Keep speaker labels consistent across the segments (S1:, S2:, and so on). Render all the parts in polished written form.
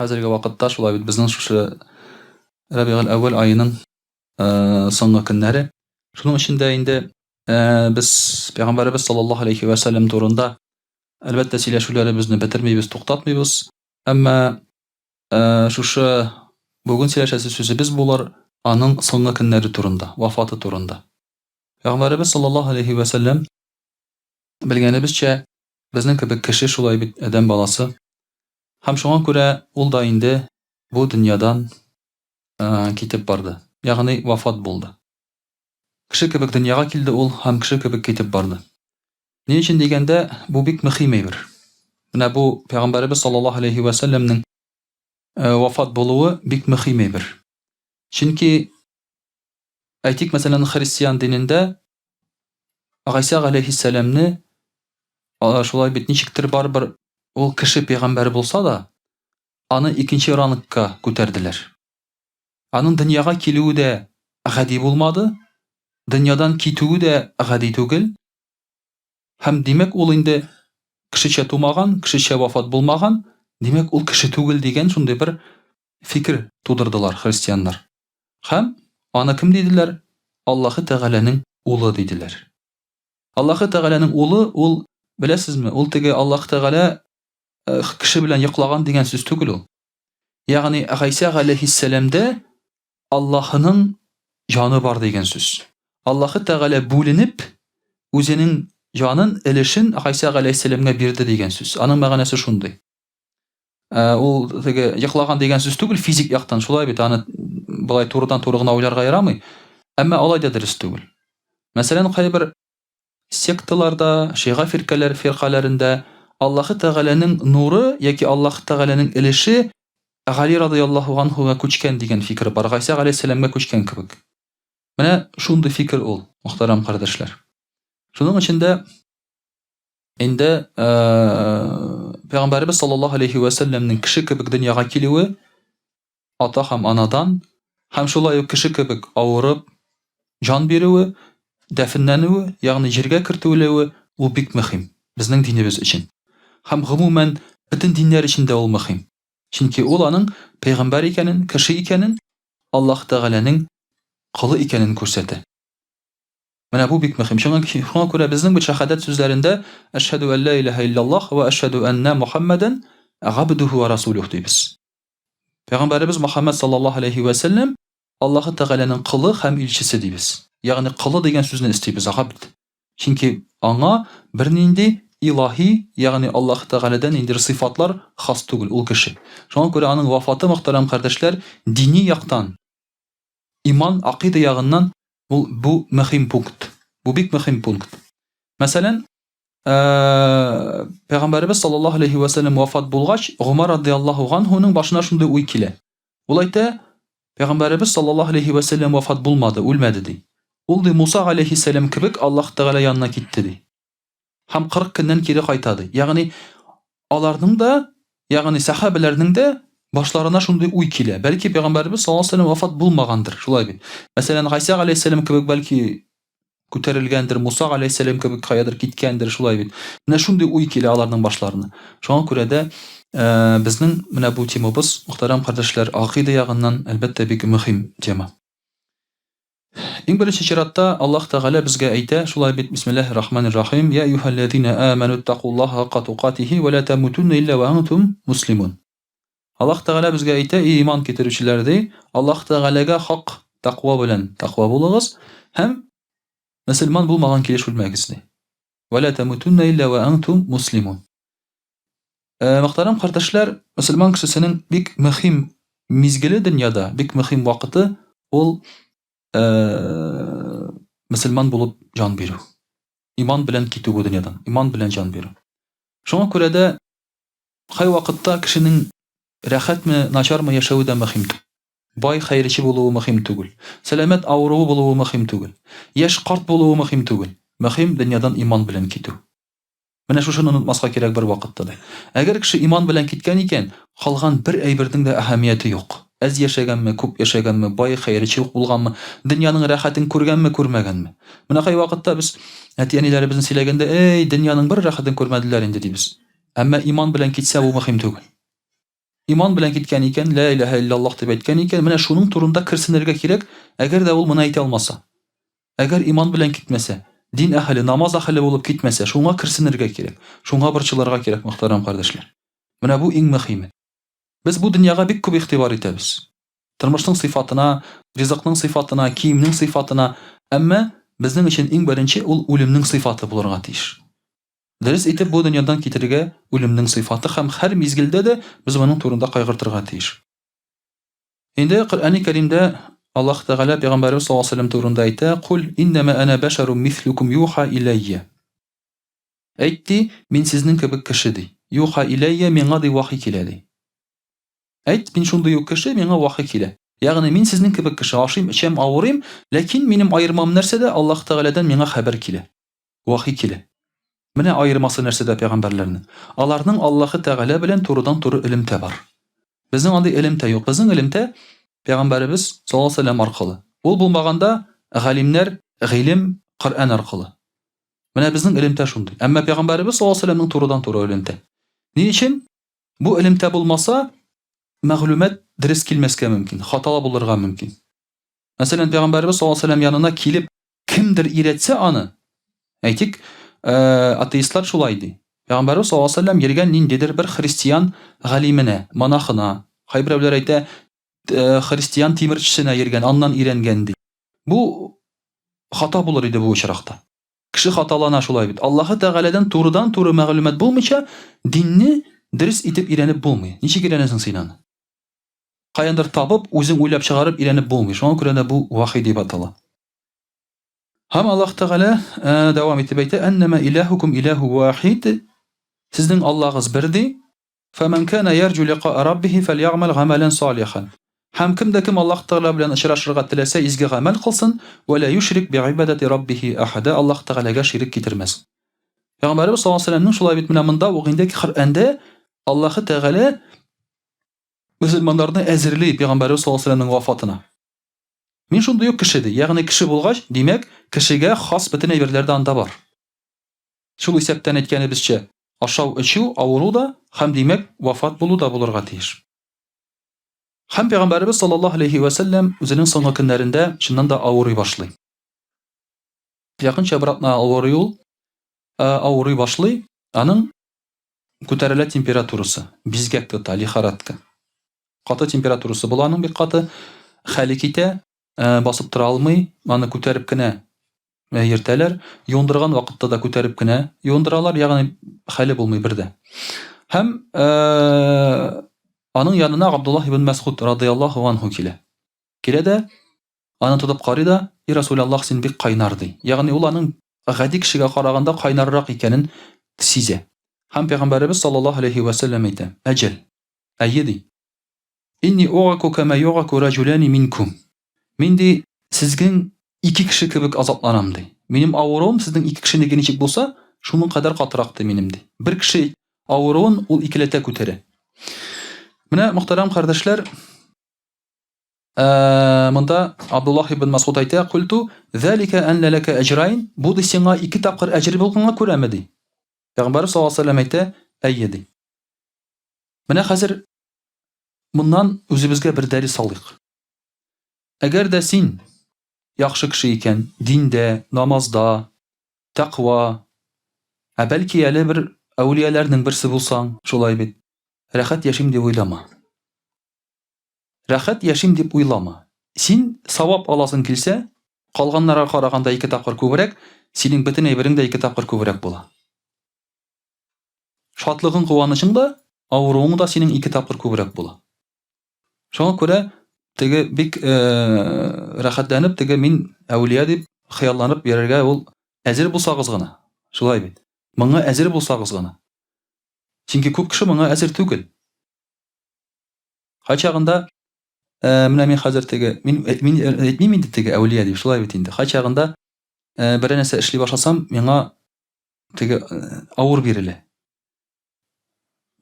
S1: Хәзерге вакытта шулай бит безнең шушы Рабигуль әүвәл аеның соңгы көннәре. Шуның өчен дә инде без пәйгамбәребез саллаллаһу алейхи ва сәлләм турында әлбәттә сөйләшүләребезне бетермибез, туктатмыйбыз. Әмма шушы бүген сөйләшәсе сүзебез булыр аның соңгы көннәре турында, вафаты турында. Пәйгамбәребез саллаллаһу алейхи ва сәлләм белгәнебезчә, безнең кебек кеше шулай бит, адәм баласы. Һәм шуңа күрә ул да инде бу дөньядан китеп барды, ягъни вафат булды. Кеше кебек дөньяга килде ул һәм кеше кебек китеп барды. Ни өчен дигәндә, бу бик мөһим әйбер. Менә бу пәйгамбәребез саллаллаһу алейхи ва сәлләмнең вафат булуы бик мөһим әйбер. Чөнки әйтик, мәсәлән, христиан динендә Гайсә галәйһиссәламне шулай бит ничектер барыбер ул кеше пәйгамбәре булса да, аны икенче рангка күтәрделәр. Аның дөньяга килүе дә гади булмады, дөньядан китүе дә гади түгел. Һәм димәк, ул инде кешечә тумаган, кешечә вафат булмаган, димәк, ул кеше түгел дигән шундый бер фикер тудырдылар христианнар. Һәм аны кем диделәр? Аллаһы Тәгаләнең улы диделәр. Аллаһы Тәгаләнең улы ул, беләсезме, ул теге Аллаһы Тәгалә э, кеше белән йоклаган дигән сүз түгел ул. Ягъни Гайсә галәйһиссәламдә Аллаһының җаны бар дигән сүз. Аллаһы Тәгалә бүленеп, үзенең җанын, өлешен Гайсә галәйһиссәламгә бирде дигән сүз. Аның мәгънәсе шундый. Ә, ул теге йоклаган дигән сүз түгел физик яктан, шулай бит, аны болай турыдан-туры гына уйларга ярамый. Әмма алай да дөрес түгел. Мәсәлән, кайбер секталарда, шига фиркәләр фиркаләрендә Аллаһы Тәгаләнең нуры яки Аллаһы Тәгаләнең өлеше Гали радыяллаһу анһуга күчкән дигән фикер бар, Гайсә галәйһиссәламгә күчкән кебек. Менә шундый фикер ул, мөхтәрәм кардәшләр. Шуның өчен дә Инде Пәйгамбәребез саллаллаһу алейхи вә сәлләмнең кеше кебек дөньяга килүе ата һәм анадан һәм шулай ук кеше кебек авырып җан бирүе, дәфенләнүе, ягъни җиргә кертелүе ул бик мөһим безнең динебез өчен. Һәм гомумән бөтен диннәр өчен дә ул мөһим. Чөнки ул аның пәйгамбәр икәнен, кеше икәнен, Аллаһ Тәгаләнең колы икәнен күрсәтә. Менә бу бик мөһим. Шуңа, шуңа күрә безнең бит шәһадәт сүзләрендә Әшһәдү әллә илаһә илляллаһ вә әшһәдү әннә Мухаммәдән габдуһу вә расулуһ дибез. Пәйгамбәребез Мухаммәд саллаллаһу алейһи вә сәлләм Аллаһы Тәгаләнең колы һәм илчесе дибез. Ягъни колы дигән сүзне өстибез, габд. Чөнки аңа бернинди илаһи, ягъни Аллаһы Тәгаләдән ниндидер сыйфатлар хас түгел, ул кеше. Шуңа күрә аның вафаты, мөхтәрәм кардәшләр, дини яктан Иман, акыйда ягыннан ул бу мөһим пункт. Бу бик мөһим пункт. Мәсәлән, Пәйгамбәребез саллаллаһу алейхи ва сәлләм вафат булгач, Гомар радиаллаһу анһуның башына шундый уй килә. Ул әйтә, Пәйгамбәребез саллаллаһу алейхи ва сәлләм вафат булмады, үлмәде ди. Ул ди Муса алейхиссәлам кебек Аллаһ Тәгалә янына китте ди. Һәм 40 көннән кире кайта ди. Ягъни аларның да, ягъни сәхабәләрнең дә башларына шундый уй килә. Бәлки пәйгамбәребез саллаллаһу алейһи ва сәлләм вафат булмагандыр, шулай бит. Мәсәлән, Гайсә галәйһиссәлам кебек бәлки күтәрелгәндер, Муса галәйһиссәлам кебек каядыр киткәндер, шулай бит. Менә шундый уй килә аларның башларына. Шуңа күрә дә безнең менә бу темабыз, мөхтәрәм кардәшләр, акыйда ягыннан, әлбәттә, бик мөһим тема. Иң беренче чиратта Аллаһ Тәгалә безгә әйтә, шулай бит, Бисмиллаһир Рахманир Рахим, Я әйюһәлләзина амәнү иттакуллаһа хакка тукатихи вә ла тәмутунна илля вә антум муслимун. Аллаһ Тәгалә безгә әйтә, эй иман китерүчеләр, ди, Аллаһ Тәгаләгә хак тәкъва белән тәкъва булыгыз һәм мөселман булмаган килеш үлмәгез, ди. Вә ла тәмутунна илля вә антум муслимун. Мөхтәрәм кардәшләр, мөселман кешесенең бик мөһим мизгеле дөньяда, бик мөһим вакыты ул мөселман булып җан бирү. Иман белән китү бу дөньядан, иман белән җан бирү. Шуңа күрә дә кай вакытта кешенең рәхәтме, начармы яшәве дә мөһим. Бай хәерче булуы мөһим түгел. Сәламәт авыруы булуы мөһим түгел. Яшь карт булуы мөһим түгел. Мөһим дөньядан иман белән китү. Менә шушыны онытмаска кирәк бер вакытта да. Әгәр кеше иман белән киткән икән, калган бер әйбернең дә әһәмияте юк. Әз яшәгәнме, күп яшәгәнме, бай, хәерче булганмы, дөньяның рәхәтен күргәнме, күрмәгәнме. Менә кайвакытта без әти-әниләребезне сөйләгәндә, әй, дөньяның бер рәхәтен күрмәделәр инде, дибез. Әмма иман белән китсә, бу мөһим түгел. Иман белән киткән икән, лә иләһә илляллаһ дип әйткән икән, менә шуның турында керсенергә кирәк, әгәр дә ул моны әйтә алмаса. Әгәр иман белән китмәсә, дин әһеле, намаз әһеле булып китмәсә, шуңа керсенергә кирәк, шуңа борчылырга кирәк, мөхтәрәм кардәшләр. Менә бу иң мөһиме. Без бу дөньяга бик күп игътибар итәбез. Тормышның сыйфатына, ризыкның сыйфатына, киемнең сыйфатына, әмма безнең өчен иң беренче ул үлемнең сыйфаты булырга тиеш. Дөрес итеп бу дөньядан китергә үлемнең сыйфаты һәм һәр мизгелдә дә без моның турында кайгыртырга тиеш. Инде Коръәни Кәримдә Аллаһ Тәгалә Пәйгамбәребез саллаллаһу алейһи ва сәлләм турында әйтә, Кул иннәмә әнә бәшәрум мислюкум юха иләйя. Әйт ди, мин сезнең кебек кеше ди. Юха иләйя, миңа ди вахи килә ди. Әйт, мин шундый ук кеше, миңа вахи килә. Ягъни мин сезнең кебек кеше, ашыйм, эчәм, авырыйм, ләкин минем аермам нәрсәдә? Аллаһ Тәгаләдән миңа хәбәр килә. Вахи килә. Менә аермасы нәрсәдә пәйгамбәрләрнең. Аларның Аллаһы Тәгалә белән турыдан-туры элемтә бар. Безнең андый элемтә юк. Безнең элемтә пәйгамбәребез саллаллаһу алейһи вәсәлләм аркылы. Ул булмаганда галимнәр, гыйлем Коръән аркылы. Менә безнең элемтә шундый. Әмма пәйгамбәребез саллаллаһу алейһи вәсәлләмнең турыдан-туры элемтә. Ни өчен? Бу элемтә булмаса, мәгълүмат дөрес килмәскә мөмкин, хаталы булырга мөмкин. Мәсәлән, пәйгамбәребез саллаллаһу алейһи вәсәлләм янына килеп кемдер өйрәтсә аны, әйтик, э, атеистлар шулай ди. Пәйгамбәребез саллаллаһу алейһи вәсәлләм йөргән ниндидер бер христиан галименә, монахына, кайберәүләр әйтә, э, христиан тимерчесенә йөргән, аннан өйрәнгән ди. Бу хата булыр иде бу очракта. Кеше хаталана шулай бит. Аллаһы Тәгаләдән турыдан-туры мәгълүмат булмыйча, динне дөрес итеп өйрәнеп булмый. Ничек өйрәнәсең син аны? Каяндыр табып, үзең уйлап чыгарып өйрәнеп булмый. Шуңа күрә дә бу вахи дип атала. Һәм Аллаһ Тәгалә э, дәвам итеп әйтә, "Әннәмә иләһукум иләһу вахид." Сезнең Аллаһыгыз бер ди. Фәмән кана ярҗу лиқаа раббихи фәльягъмәл гамәлән салихан. Һәм кем дә кем Аллаһ Тәгалә белән очрашырга теләсә, изге гамәл кылсын, вә лә юшрик бигыйбадәти раббихи әхәдә, Аллаһ Тәгаләгә ширек китермәсен. Пәйгамбәребез саллаллаһу алейһи ва сәлләмнең шулай бит менә монда ук инде Коръәндә Аллаһы Тәгалә мөселманнарны әзерли пәйгамбәребез саллаллаһу алейһи ва сәлләмнең вафатына. Мин шундый ук кеше ди. Ягъни кеше булгач, димәк, кешегә хас бөтен әйберләр дә анда бар. Шул исәптән әйткәнебезчә, ашау, эчү, авыру да һәм димәк, вафат булу да булырга тиеш. Һәм пәйгамбәребез саллаллаһу алейһи ва сәлләм үзенең соңгы көннәрендә чыннан да авырый башлый. Якынча бер атна авырый ул, авырый башлый, аның күтәрелә температурасы, бизгәк тота, лихорадка. Каты температурасы була аның бик каты, хәле китә, э, басып тора алмый, аны күтәреп кенә э, йөртәләр. Юындырган вакытта да күтәреп кенә юындыралар, ягъни хәле булмый бер дә. Һәм э, аның янына Габдуллаһ ибн Мәсгуд радыяллаһу анһу килә. Килә дә Аны тотып карый да, И Расүләллаһ, син бик кайнар, ди. Ягъни ул аның гади кешегә караганда кайнаррак икәнен сизә. Һәм Пәйгамбәребез саллаллаһу алейһи вә сәлләм әйтә, Әҗәл, әйе, ди. Инни угаку кәмә югаку раҗуляни минкум. Мин, ди, сезгең ике кеше кебек азапланам, ди. Минем авыруым сезнең ике кешенеке ничек булса, шуның кадәр катырак, ди, минем, ди. Бер кеше авыруын ул икеләтә күтәрә. Менә, мөхтәрәм кардәшләр, Ә, монда Абдуллаһ ибн Масуд әйтә, культу, "Залика ан ләкә әҗрайн", бу ди сиңа ике тапкыр әҗер булганга күрәме ди. Пәйгамбәр саллаллаһу алейһи вәсәлләм әйтә, әйе ди. Менә хәзер моннан үзебезгә бер дәрес алыйк. Әгәр дә син яхшы кеше икән, диндә, намазда, тәкъва, ә бәлки әле бер әүлияләрнең берсе булсаң, шулай бит, рәхәт яшим дип уйлама. Рәхәт яшим дип уйлама. Син савап аласың килсә, калганнарга караганда ике тапкыр күбрәк, синең бөтен әйберең дә ике тапкыр күбрәк була. Шатлыгың, куанычың да, авыруың да синең ике тапкыр күбрәк була. Шуңа күрә теге бик э, рәхәтләнеп, теге мин әүлия дип хыялланып йөрергә ул әзер булсагыз гына. Шулай бит. Моңа әзер булсагыз гына. Чөнки күп кеше моңа әзер түгел. Кайчагында э, менә мин хәзер теге, мин э, мин э, әйтмим инде теге әүлия дип, шулай бит инде. Кайчагында э, берәр нәрсә эшли башласам, миңа теге э, авыр бирелә.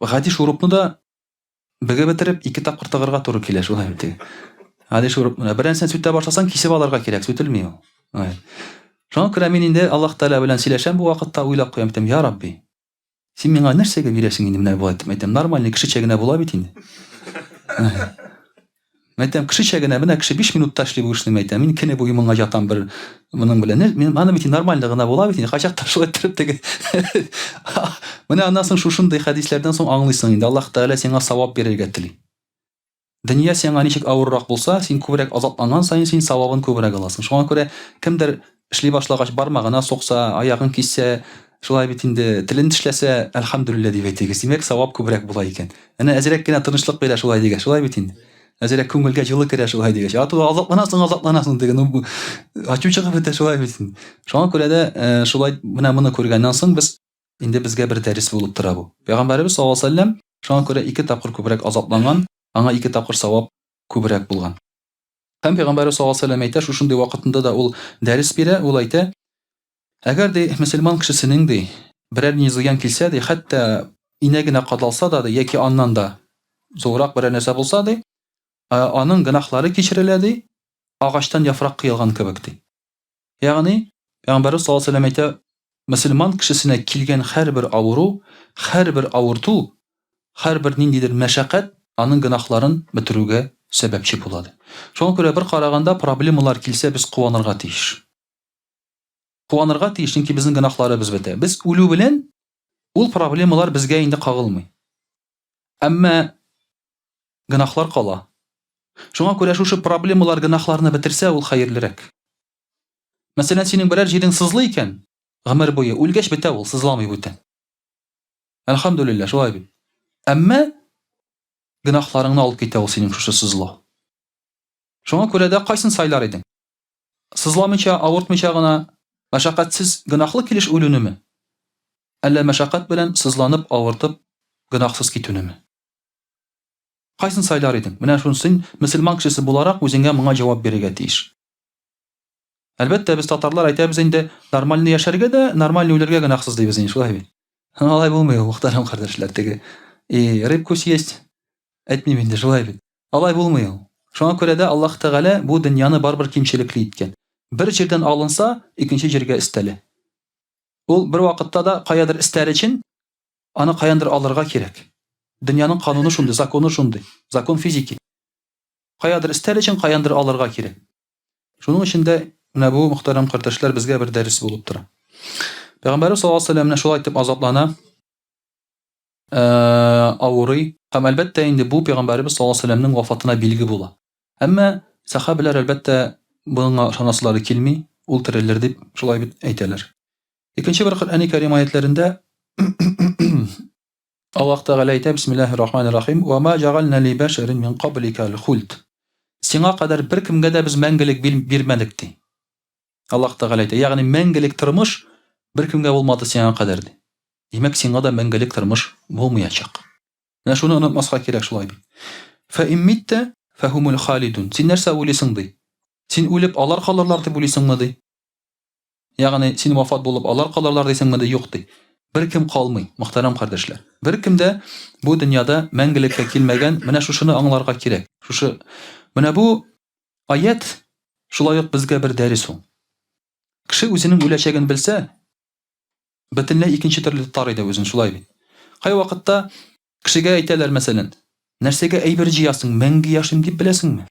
S1: Гади шурупны да бегеп бетереп ике тапкыр тыгырга туры килә, шулай бит теге. Гади шурупны. Берәр нәрсәне сүтә башласаң, кисеп алырга кирәк, сүтелми ул. Шуңа күрә мин инде Аллаһ Тәгалә белән сөйләшәм бу вакытта, уйлап куям, әйтәм, я Рабби, Син миңа нәрсәгә бирәсең инде менә болай дип әйтәм. Нормальный кешечә генә була бит инде. Мәйтәм, кешечә генә, менә кеше 5 минутта эшли бу эшне, мәйтәм. Мин көне буе моңа ятам бер моның белән. Мин аны бит нормально гына була бит, кайчакта шулай иттереп теге. Менә аннан соң шушындый хәдисләрдән соң аңлыйсың инде, Аллаһ Тәгалә сиңа савап бирергә тели. Дөнья сиңа ничек авыррак булса, син күбрәк азапланган саен син савабын күбрәк аласың. Шуңа күрә кемдер эшли башлагач бармагына сукса, аягын киссә, шулай бит инде, телен тешләсә, әлхәмдүлилләһ дип әйтегез. Димәк, савап күбрәк була икән. Әнә әзрәк кенә тынычлык бирә шулай дигәч, шулай бит инде. Әзрәк күңелгә җылы керә шулай дигәч. А то азапланасың, азапланасың деген, ну, ачу чыгып бетә шулай бит инде. Шуңа күрә дә э, шулай менә моны күргәннән соң без инде безгә бер дәрес булып тора бу. Пәйгамбәребез саллаллаһу алейһи ва сәлләм шуңа күрә ике тапкыр күбрәк азапланган, аңа ике тапкыр савап күбрәк булган. Һәм Пәйгамбәребез саллаллаһу алейһи ва сәлләм әйтә, шушындый вакытында да ул дәрес бирә, ул әйтә, әгәр ди мөселман кешесенең ди берәр ни зыян килсә ди, хәтта инә генә кадалса да ди, яки аннан да зуррак берәр нәрсә булса ди, аның гөнаһлары кичерелә ди, агачтан яфрак кыелган кебек ди. Ягъни, Пәйгамбәрбез саллаллаһу алейһи ва сәлләм әйтә, мөселман кешесенә килгән һәрбер авыру, һәрбер авырту, һәрбер ниндидер мәшәкать аның гөнаһларын бетерүгә сәбәпче була ди. Шуңа күрә бер караганда проблемалар килсә без куанырга тиеш. Куанырга тиеш, чөнки безнең гөнаһларыбыз бетә. Без үлү белән ул проблемалар безгә инде кагылмый. Әмма гөнаһлар кала. Шуңа күрә шушы проблемалар гөнаһларны бетерсә, ул хәерлерәк. Мәсәлән, синең берәр җирең сызлый икән, гомер буе, үлгәч бетә ул, сызламый бүтән. Әлхәмдүлилләһ, шулай бит. Әмма гөнаһларыңны алып китә ул синең шушы сызлау. Шуңа күрә дә кайсын сайлар идең? Сызламыйча, авыртмыйча гына, мәшәкатьсез гөнаһлы килеш үлүнеме? Әллә мәшәкать белән сызланып, авыртып, гөнаһсыз китүнеме? Кайсын сайлар идең? Менә шуны син, мөселман кешесе буларак, үзеңә моңа җавап бирергә тиеш. Әлбәттә, без татарлар әйтәбез инде, нормально яшәргә дә, нормально үләргә гөнаһсыз дибез инде, шулай бит. Алай булмый ул, мөхтәрәм кардәшләр, теге и рыбку съесть әйтмим инде, шулай бит. Алай булмый ул. Шуңа күрә дә Аллаһ Тәгалә бу дөньяны барыбер кимчелекле иткән. Бер җирдән алынса, икенче җиргә өстәлә. Ул бер вакытта да каядыр өстәр өчен Аны каяндыр алырга кирәк. Дөньяның кануны шундый, законы шундый. Закон физики. Каядыр өстәл өчен каяндыр алырга кирәк. Шуның өчен дә менә бу мөхтәрәм кардәшләр безгә бер дәрес булып тора. Пәйгамбәрбез саллаллаһу алейһи ва сәлләм менә шулай итеп азаплана, э, авырый һәм әлбәттә инде бу пәйгамбәребез саллаллаһу алейһи ва сәлләмнең вафатына билге була. Әмма сәхабәләр әлбәттә моңа ышанасылары килми, ул терелер дип шулай бит әйтәләр. Икенче бер Коръәни Кәрим аятләрендә Аллаһ Тәгалә әйтә, Бисмиллаһир Рахманир Рахим, "Ва ма җәгална ли бәшәрин мин каблика аль-хульд." Сиңа кадәр беркемгә дә без мәңгелек бирмәдек ди. Аллаһ Тәгалә әйтә, ягъни мәңгелек тормыш беркемгә булмады сиңа кадәр ди. Димәк, сиңа да мәңгелек тормыш булмаячак. Менә шуны онытмаска кирәк шулай бит. Фә ин митта фәһумул халидун. Син нәрсә уйлыйсың ди? Син үлеп алар калырлар дип уйлыйсыңмы ди? Ягъни, син вафат булып, алар калырлар дисеңме, ди? Юк, ди. Беркем калмый, мөхтәрәм кардәшләр. Беркем дә бу дөньяда мәңгелеккә килмәгән, менә шушыны аңларга кирәк. Шушы менә бу аять шулай ук безгә бер дәрес ул. Кеше үзенең үләчәген белсә, бөтенләй икенче төрле тотар иде үзен, шулай бит. Кайвакытта кешегә әйтәләр, мәсәлән, нәрсәгә әйбер җыясың, мәңге яшим дип беләсеңме?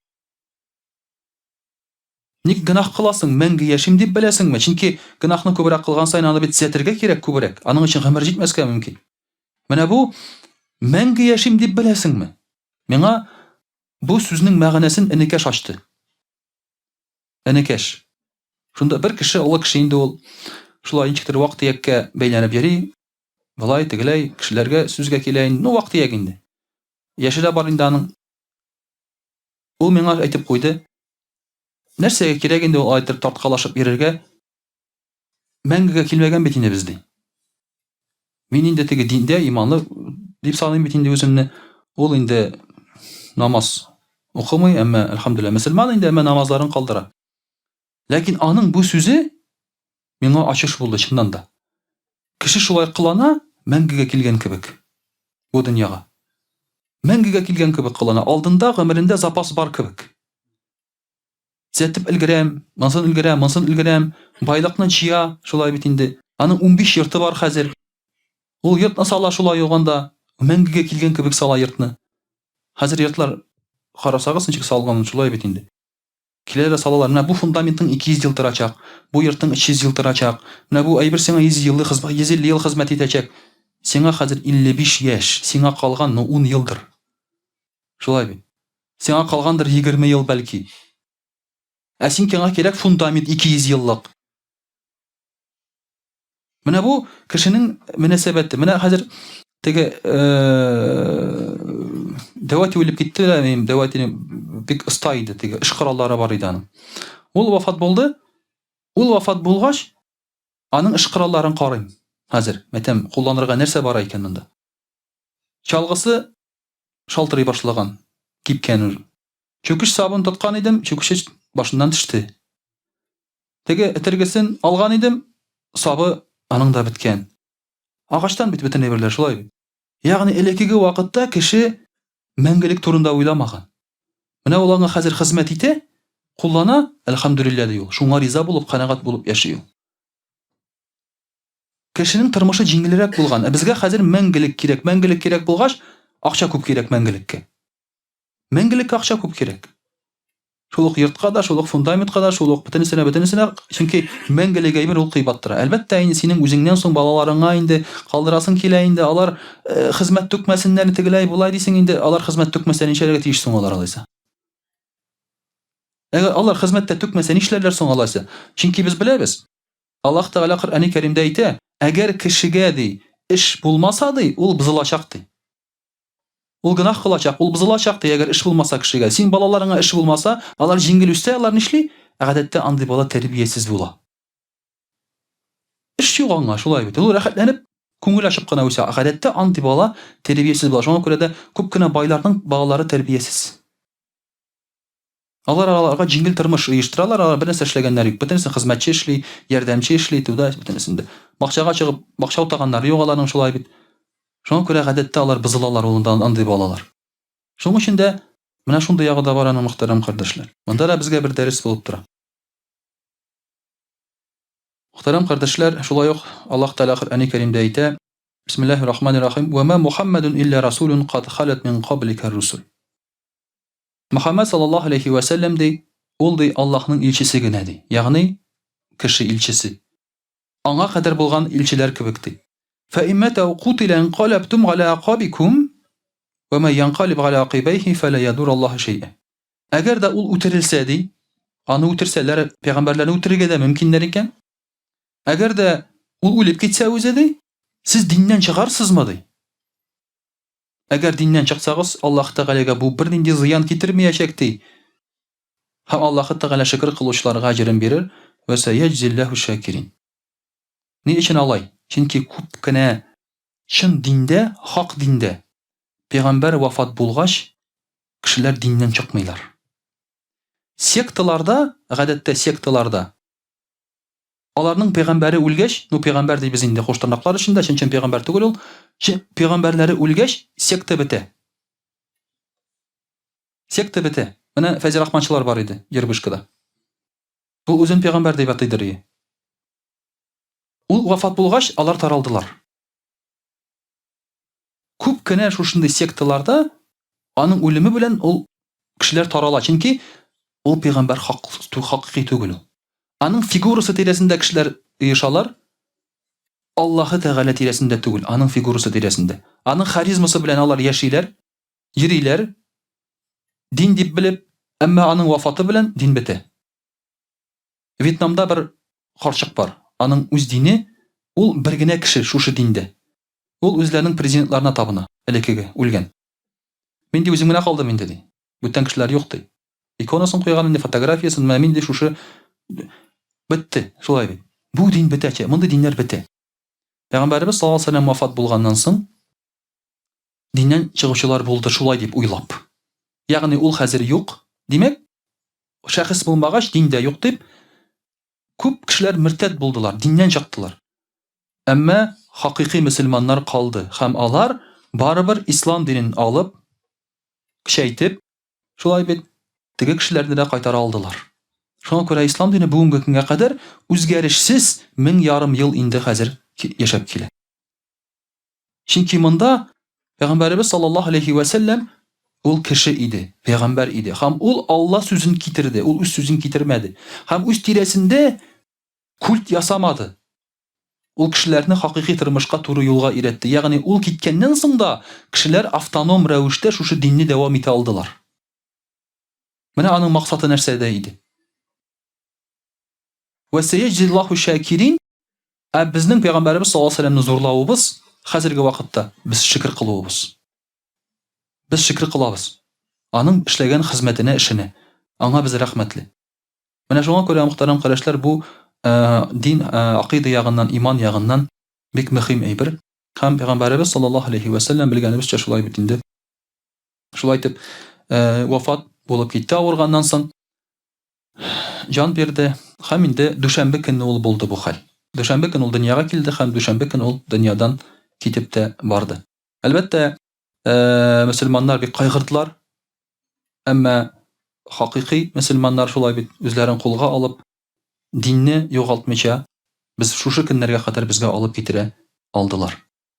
S1: Ник гөнаһ кыласың, мәңге яшим дип беләсеңме? Чөнки гөнаһны күбрәк кылган саен аны бит төзәтергә кирәк күбрәк. Аның өчен гомер җитмәскә мөмкин. Менә бу мәңге яшим дип беләсеңме? Миңа бу сүзнең мәгънәсен энекәш ачты. Энекәш. Шунда бер кеше, олы кеше инде ул, шулай ничектер вак-төяккә бәйләнеп йөри. Болай, тегеләй, кешеләргә сүзгә килә инде. Ну, вак-төяк инде. Яше дә бар инде аның. Ул миңа әйтеп куйды, Нәрсәгә кирәк инде ул алай тарткалашып йөрергә? Мәңгегә килмәгән бит инде без ди. Мин инде теге диндә иманлы дип саныйм бит инде үземне. Ул инде намаз укымый, әмма әлхәмдүлилләһ мөселман инде, әмма намазларын калдыра. Ләкин аның бу сүзе миңа ачыш булды чыннан да. Кеше шулай кылана, мәңгегә килгән кебек бу дөньяга. Мәңгегә килгән кебек кылана, алдында гомерендә запас бар кебек. Төзәтеп өлгерәм, монысын өлгерәм, монысын өлгерәм. Байлыкны җыя, шулай бит инде. Аның 15 йорты бар хәзер. Ул йортны сала шулай юганда, мәңгегә килгән кебек сала йортны. Хәзер йортлар Карасагыз, ничек салынган, шулай бит инде. Киләләр дә салалар. Менә бу фундаментың 200 ел торачак, бу йортың 300 ел торачак. Менә бу әйбер сиңа 100 еллык хезмәт, 150 ел хезмәт итәчәк. Сиңа хәзер 55 яшь, сиңа калган, ну, 10 елдыр. Шулай бит. Сиңа калгандыр 20 ел бәлки. Ә син киңа кирәк фундамент 200 еллык. Менә бу кешенең мөнәсәбәте. Менә хәзер теге Дәвати үлеп китте дә, мин Дәвати бик оста иде, теге эш кораллары бар иде аның. Ул вафат булды. Ул вафат булгач, аның эш коралларын карыйм. Хәзер, мәтәм, кулланырга нәрсә бар икән монда? Чалгысы шалтырый башлаган, кипкән уже. Чүкеч сабын тоткан идем, чүкече башыннан төште. Теге этергесен алган идем, сабы аның да беткән. Агачтан бит бөтен әйберләр шулай бит. Ягъни элеккеге вакытта кеше мәңгелек турында уйламаган. Менә ул аңа хәзер хезмәт итә, куллана, әлхәмдүлилләһ ди ул. Шуңа риза булып, канәгать булып яши ул. Кешенең тормышы җиңелрәк булган. Ә безгә хәзер мәңгелек кирәк. Мәңгелек кирәк булгач, акча күп кирәк мәңгелеккә. Мәңгелеккә акча күп кирәк. Шул ук йортка да, шул ук фундаментка да, шул ук бөтенесенә, бөтенесенә, чөнки мәңгелек әйбер ул кыйбат тора. Әлбәттә, инде синең үзеңнән соң балаларыңа инде калдырасың килә инде, алар э, хезмәт түкмәсеннәр, тегеләй, болай дисең инде, алар хезмәт түкмәсә нишләргә тиеш соң алар алайса? Әгәр алар хезмәттә түкмәсә нишләрләр соң алайса? Чөнки без беләбез, Аллаһ Тәгалә Коръәни Кәримдә әйтә, әгәр кешегә ди, эш булмаса ди, ул бозылачак ди. Ул гөнаһ кылачак, ул бозылачак, ди, әгәр эш булмаса кешегә. Син балаларыңа эш булмаса, алар җиңел үсә, алар нишли? Ә гадәттә андый бала тәрбиясез була. Эш юк аңа, шулай бит. Ул рәхәтләнеп, күңел ачып кына үсә. Гадәттә андый бала тәрбиясез була. Шуңа күрә дә күп кенә байларның балалары тәрбиясез. Алар аларга җиңел тормыш оештыралар, алар бернәрсә эшләгәннәр юк. Бөтенесе хезмәтче эшли, ярдәмче эшли, туда бөтенесендә. Бакчага чыгып, бакча утаганнары юк аларның шулай бит. Шуңа күрә гадәттә алар бозылалар ул андый балалар. Шуның өчен дә менә шундый ягы да бар аның мөхтәрәм кардәшләр. Монда да безгә бер дәрес булып тора. Мөхтәрәм кардәшләр, шулай ук Аллаһ Тәгалә Коръәни Кәримдә әйтә, Бисмиллаһир рахманир рахим, "Ва ма Мухаммадун илля расулун кад халат мин каблика русул." Мөхәммәд саллаллаһу алейһи вә сәлләм ди, ул ди Аллаһның илчесе генә ди, ягъни кеше илчесе. Аңа кадәр булган илчеләр кебек ди. Фә ин мата ау кутиля инкалабтум галя акабикум вә мә янкалиб галя акибайһи фәлә ядур Аллаһа шәй'a. Әгәр дә ул үтерелсә ди, аны үтерсәләр, пәйгамбәрләрне үтерергә дә мөмкиннәр икән. Әгәр дә ул үлеп китсә үзе ди, сез диннән чыгарсызмы ди? Әгәр диннән чыксагыз, Аллаһ Тәгаләгә бу бернинди зыян китермәячәк, ди. Һәм Аллаһы Тәгалә шөкер кылучыларга әҗерен бирер, Вә сәйәҗзиллаһу шакирин. Ни өчен алай? Чөнки күп кенә чын диндә, хак диндә, пәйгамбәр вафат булгач, кешеләр диннән чыкмыйлар. Секталарда, гадәттә секталарда, Аларның пәйгамбәре үлгәч, ну пәйгамбәр дибез инде куш тырнаклар эчендә, чын-чын пәйгамбәр түгел ул, пәйгамбәрләре үлгәч, секта бетә. Секта бетә. Менә Фәйзрахманчылар бар иде Ербышкада. Ул үзен пәйгамбәр дип атыйдыр ие. Ул вафат булгач, алар таралдылар. Күп кенә шушындый секталарда аның үлеме белән ул кешеләр тарала, чөнки ул пәйгамбәр хак, хакыйкый түгел ул. Аның фигурасы тирәсендә кешеләр оешалар, Аллаһы Тәгалә тирәсендә түгел, аның фигурасы тирәсендә. Аның харизмасы белән алар яшиләр, йөриләр, дин дип белеп, әмма аның вафаты белән дин бетә. Вьетнамда бер карчык бар, аның үз дине, ул бер генә кеше шушы диндә. Ул үзләренең президентларына табына, элеккеге, үлгән. Мин ди үзем генә калдым инде ди. Бүтән кешеләр юк ди. Иконасын куйган инде, фотографиясен, менә мин ди шушы бетте, шулай бит. Бу дин бетәчәк, мондый диннәр бетә. Пәйгамбәребез саллаллаһу алейһи ва сәлләм вафат булганнан соң диннән чыгучылар булды шулай дип уйлап. Ягъни ул хәзер юк, димәк, шәхес булмагач, дин дә юк дип, Күп кешеләр мөртәт булдылар, диннән чыктылар. Әмма хакыйкый мөселманнар калды һәм алар барыбер ислам динен алып, көчәйтеп, шулай бит, теге кешеләрне дә кайтара алдылар. Шуңа күрә ислам дине бүгенге көнгә кадәр үзгәрешсез 1500 ел инде хәзер яшәп килә. Чөнки монда Пәйгамбәребез саллаллаһу алейхи вә сәлләм Ул кеше иде, пәйгамбәр иде. Һәм ул Алла сүзен китерде, ул үз сүзен китермәде. Һәм үз тирәсендә культ ясамады. Ул кешеләрне хакыйкый тормышка туры юлга өйрәтте. Ягъни ул киткәннән соң да кешеләр автоном рәвештә шушы динне дәвам итә алдылар. Менә аның максаты нәрсәдә иде. Вә сәяҗзиллаһу шакирин, ә безнең пәйгамбәребез саллаллаһу алейһи вәсәлләмне зурлавыбыз хәзерге вакытта без шөкер кылуыбыз. Без шөкер кылабыз. Аның эшләгән хезмәтенә, эшенә. Аңа без рәхмәтле. Менә шуңа күрә, мөхтәрәм кардәшләр, бу дин, акыйда ягыннан, иман ягыннан бик мөһим әйбер. Һәм пәйгамбәребез саллаллаһу алейһи вә сәлләм белгәнебезчә шулай бит инде. Шулай итеп, вафат булып китте авырганнан соң. Җан бирде. Һәм инде дүшәмбе көнне ул булды бу хәл. Дүшәмбе көн ул дөньяга килде һәм дүшәмбе көн ул дөньядан китеп тә барды. Әлбәттә, мөселманнар бик кайгырдылар. Әмма хакыйкый мөселманнар шулай бит үзләрен кулга алып, динне югалтмыйча, без шушы көннәргә кадәр безгә алып китерә алдылар.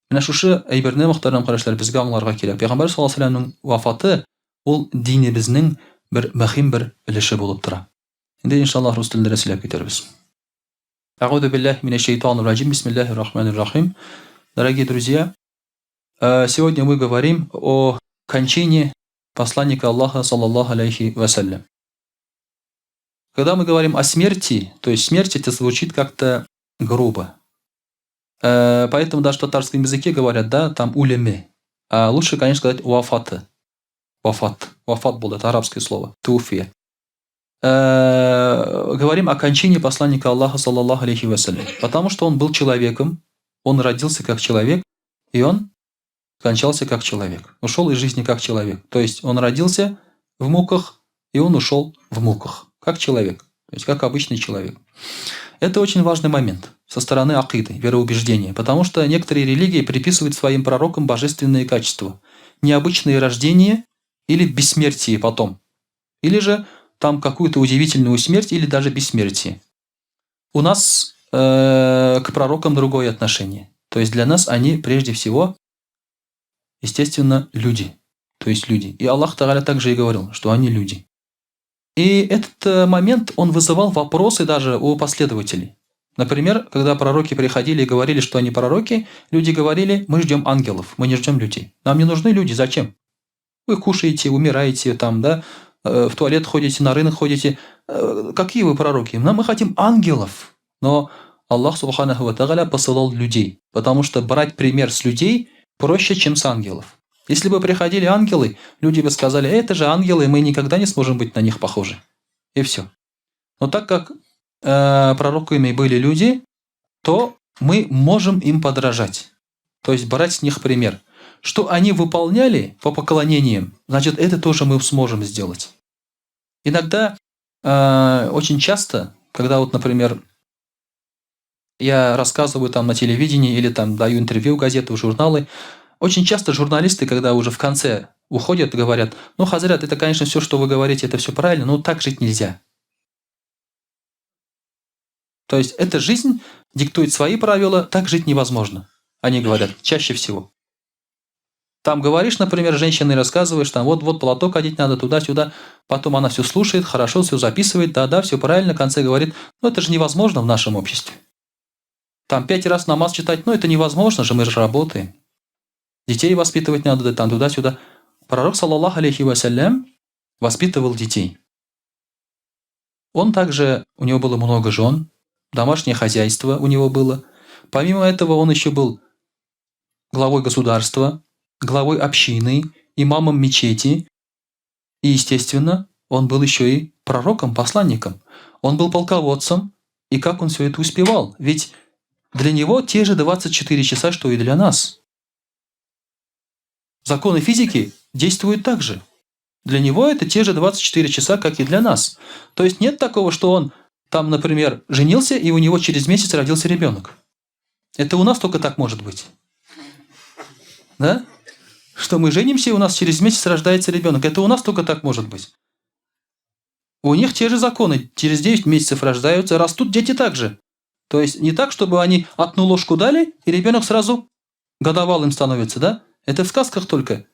S1: Менә шушы әйберне, мөхтәрәм кардәшләр, безгә аңларга кирәк. Пәйгамбәр саллаллаһу алейһи вәсәлләмнең вафаты ул динебезнең бер мөһим бер өлеше булып тора. Инде иншаллаһ рус телендә дә сөйләп китәрбез. Әгъузу биллаһи минәш шәйтанир раҗим. Бисмиллаһир рахманир рахим. Дорогие друзья, сегодня мы говорим о кончине посланника Аллаха, саллаллаху алейхи вассалям. Когда мы говорим о смерти, то есть смерть это звучит как-то грубо. Поэтому даже в татарском языке говорят, да, там улеме. А лучше, конечно, сказать вафаты. Вафат. Вафат был, это арабское слово. Туфия. Говорим о кончине посланника Аллаха, саллаллаху алейхи вассалям. Потому что он был человеком, он родился как человек, и он скончался как человек. Ушел из жизни как человек. То есть он родился в муках, и он ушел в муках, как человек. То есть как обычный человек. Это очень важный момент со стороны акиды, вероубеждения, потому что некоторые религии приписывают своим пророкам божественные качества, необычные рождения или бессмертие потом, или же там какую-то удивительную смерть или даже бессмертие. У нас к пророкам другое отношение. То есть для нас они прежде всего, естественно, люди. То есть люди. И Аллах Тагаля также и говорил, что они люди. И этот момент, он вызывал вопросы даже у последователей. Например, когда пророки приходили и говорили, что они пророки, люди говорили, мы ждем ангелов, мы не ждем людей. Нам не нужны люди, зачем? Вы кушаете, умираете, там, да, в туалет ходите, на рынок ходите. Какие вы пророки? Нам мы хотим ангелов. Но Аллах Субханаху ва Тааля посылал людей, потому что брать пример с людей проще, чем с ангелов. Если бы приходили ангелы, люди бы сказали, это же ангелы, мы никогда не сможем быть на них похожи. И все. Но так как пророками были люди, то мы можем им подражать. То есть брать с них пример. Что они выполняли по поклонениям, значит, это тоже мы сможем сделать. Иногда, очень часто, когда вот, например, я рассказываю там на телевидении или там даю интервью в газеты, в журналы, очень часто журналисты, когда уже в конце уходят, говорят, ну, Хазрят, это, конечно, все, что вы говорите, это все правильно, но так жить нельзя. То есть эта жизнь диктует свои правила, так жить невозможно. Они говорят, чаще всего. Там говоришь, например, женщине рассказываешь, там вот-вот платок одеть надо, туда-сюда. Потом она все слушает, хорошо, все записывает, да-да, все правильно, в конце говорит, ну это же невозможно в нашем обществе. Там 5 раз намаз читать, ну это невозможно же, мы же работаем. Детей воспитывать надо, да, там туда-сюда. Пророк, саллаллаху алейхи вассалям, воспитывал детей. Он также, у него было много жен, домашнее хозяйство у него было. Помимо этого он еще был главой государства, главой общины, имамом мечети. И, естественно, он был еще и пророком, посланником. Он был полководцем. И как он все это успевал? Ведь для него те же 24 часа, что и для нас. Законы физики действуют так же. Для него это те же 24 часа, как и для нас. То есть нет такого, что он там, например, женился, и у него через месяц родился ребенок. Это у нас только так может быть. Да? Что мы женимся, и у нас через месяц рождается ребенок. Это у нас только так может быть. У них те же законы. Через 9 месяцев рождаются, растут дети также. То есть не так, чтобы они одну ложку дали, и ребенок сразу годовалым становится, да? Это в сказках только.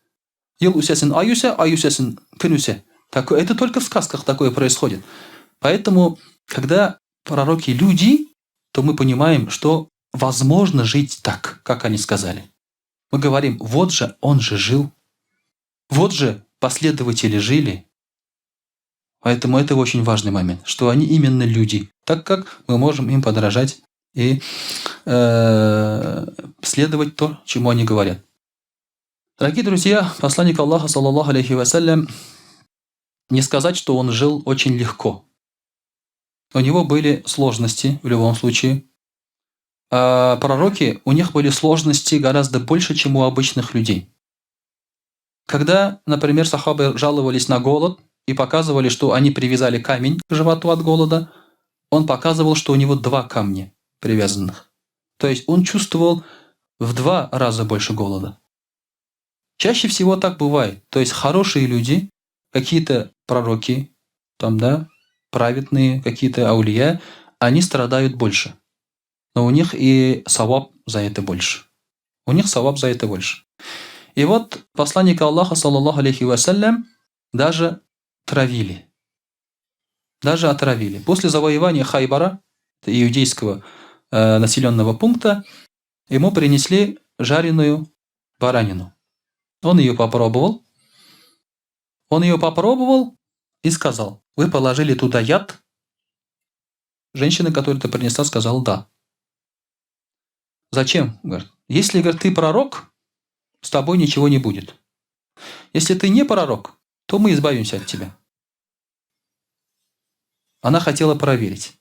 S1: Ел үсәсен ай үсә, ай үсәсен көн үсә. Такое, это только в сказках такое происходит. Поэтому, когда пророки люди, то мы понимаем, что возможно жить так, как они сказали. Мы говорим, вот же он же жил, вот же последователи жили. Поэтому это очень важный момент, что они именно люди, так как мы можем им подражать и э, следовать то, чему они говорят. Дорогие друзья, посланник Аллаха, саллаллаху алейхи вассалям, не сказать, что он жил очень легко. У него были сложности в любом случае. А пророки, у них были сложности гораздо больше, чем у обычных людей. Когда, например, сахабы жаловались на голод и показывали, что они привязали камень к животу от голода, он показывал, что у него два камня привязанных. То есть он чувствовал в два раза больше голода. Чаще всего так бывает. То есть хорошие люди, какие-то пророки, там, да, праведные, какие-то аулия, они страдают больше. Но у них и саваб за это больше. У них саваб за это больше. И вот посланника Аллаха, саллаллаху алейхи вассалям, даже травили. Даже отравили. После завоевания Хайбара, иудейского э, населенного пункта, ему принесли жареную баранину. Он ее попробовал. Он ее попробовал и сказал, вы положили туда яд? Женщина, которая это принесла, сказала да. Зачем? Говорит, если, говорит, ты пророк, с тобой ничего не будет. Если ты не пророк, то мы избавимся от тебя. Она хотела проверить.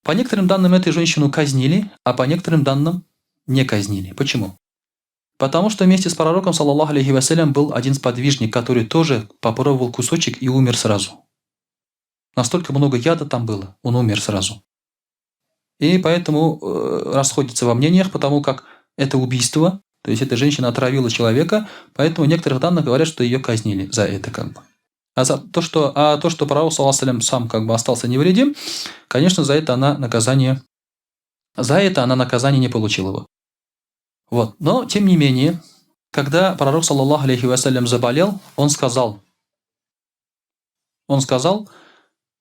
S1: По некоторым данным, эту женщину казнили, а по некоторым данным не казнили. Почему? Потому что вместе с пророком, саллаллаху алейхи вассалям, был один сподвижник, который тоже попробовал кусочек и умер сразу. Настолько много яда там было, он умер сразу. И поэтому э, расходятся во мнениях, потому как это убийство, то есть эта женщина отравила человека, поэтому в некоторых данных говорят, что ее казнили за это как бы. А за то, что, а то, что пророк, саллаллаху сам как бы остался невредим, конечно, за это она наказание, за это она наказание не получила бы. Вот. Но, тем не менее, когда пророк, саллаллаху алейхи вассалям, заболел, он сказал, он сказал,